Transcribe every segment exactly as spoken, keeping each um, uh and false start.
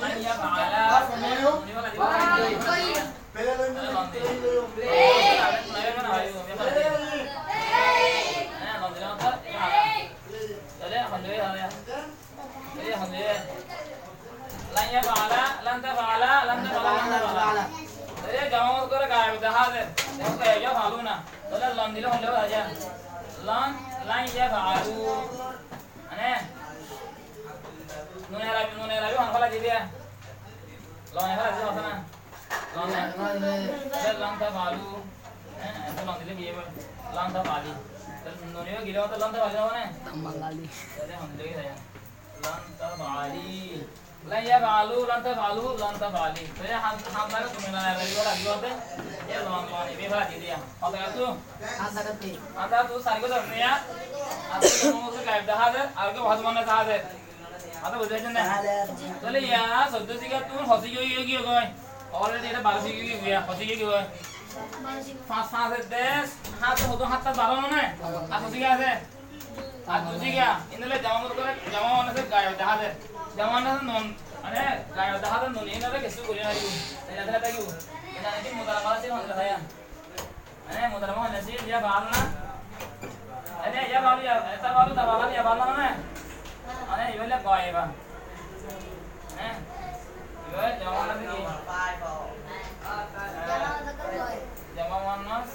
Lan yaf'ala. Lan yaf'ala. Lan yaf'ala, lan taf'ala, lan taf'ala, lan taf'ala. Tóile jama muzakkar gaib dahá ze. Yaf'aluna. Tóile lan dile hon dile hoi za. Lan, lan yaf'alu. Mane, nune Arabi, nune Arabi hon félai diye. Lan félai diye, asé na? Lan, lan, lan taf'alu. Hé, ente lan dile ki óibo? Lan taf'ali. Tóile nune gile óto lan taf'ali no mane? Lan taf'ali. Lan taf'ali. Lan yaf'alu, lan taf'alu, lan taf'ali. Tóile ham, ham dare tumi lan dare giyóre, giyóre, e lan, lan, ibe félai diye. Hotá buzzó? Ham dare tu. Ham dare tu, sari gó dór niya. Ar tu muzakar gaib dahá ze, ar gó muannas dahá ze. Hotá buzí faijjó né? Tóile yá, soiddó siga tún, hó siga giyói, giyói. Already ita baró siga giyói, hó siga giyói. Fañs, fañs edde, háte hoto hátta baró no né? Ar hó siga asé? Ar dui siga, ín óile jama muzakkar, jama muannas gaib dahá ze. Jama muannas nun, mane, gaib dahá ze nun, ín óile kessú gorí no faribo. Tóile tóile tákibo. Yáni ki mudari mazé cíl hondilla táiya? Mane mudari mazé cíl yaf'alna. Ene yaf'alu, ya, taf'alu, taf'alani, yaf'alna mane? Mane ibá óile goiba. Mane ibá óile jama mazé ki? Jama muannas.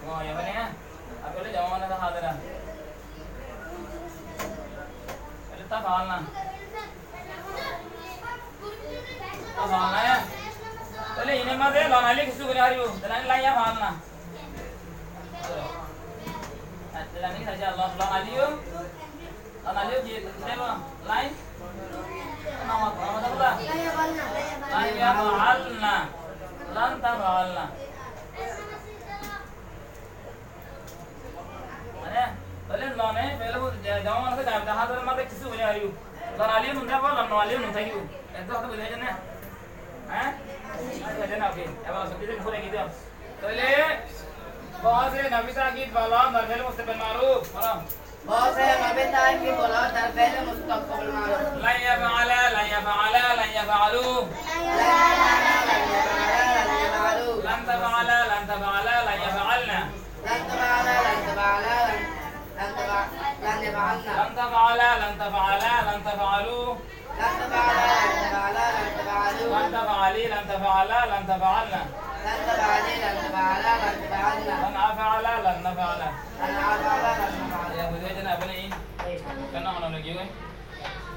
Goiba mane, ar óile jama muannas hadira. Óile taf'alna. Taf'alna, ya. Óile inor mazé lan aile kessú buli faribó. Lan, lan yaf'alna. Lan aile, lan, lan aile ki, ki táibo? Lan? Lan yaf'alna. Lan taf'alna. Mane, tóile lane, tóile bo-, je, jama mazé gaib, hadira mazé kessú buli faribó. Lan aile nun táibo, lan aile nun táibo. Ek dua hotá buzá zaiyé né? Há? Buzá zaiyé né, oke. Ebar sóbki fúrai giyé. Tóile, ba'da nafi ta'kid ba'da zarf fi'l mustaqbal ma'ruf. Bolo. Ba'da nafi ta'kid ba'da zarf fi'l mustaqbal ma'ruf. Lan yaf'ala, lan yaf'ala, lan yaf'alu. Lan yaf'ala, lan yaf'ala, lan yaf'alu. Lan taf'ala, lan taf'ala, lan yaf'alna. Lan taf'ala, lan taf'ala, lan, lan taf-, lan yaf'alna. Lan taf'ala, lan taf'ala, lan taf'alu. Lan taf'ala, lan taf'ala, lan taf'alu. Lan taf'ali, lan taf'ala, lan taf'alna. Lan taf'ali, lan taf'ala, lan taf'alna. Lan af'ala, lan naf'ala. Lan af'ala, lan naf'ala. Ya, buzá zaiyé né, apni? Kiyá hona lagi ói?